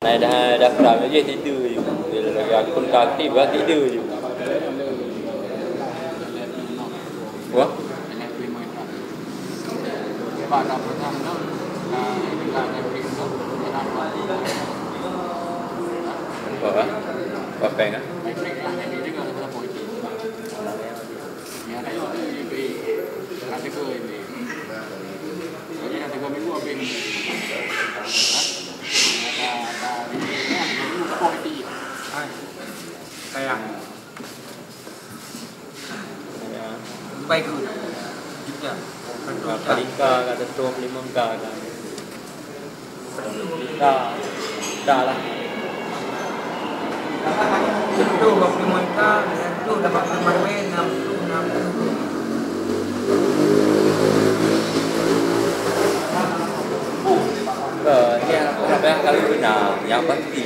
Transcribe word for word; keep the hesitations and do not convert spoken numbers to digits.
Nah, dah, dah pram je tidur je. Bila lagi akun ka aktif, bah tidur je. Wah. Apa, eh? Apa peng, ah? Hai, sayang. Ya. Baik, good. Juga. Betul, Kak. Paling ka, ka dua puluh lima ka, ka. Ka. Ka lah. Betul, dua puluh lima ka, betul, dapat nomor W enam puluh enam. Ke, ni apa, apa yang kali benar, yang pasti.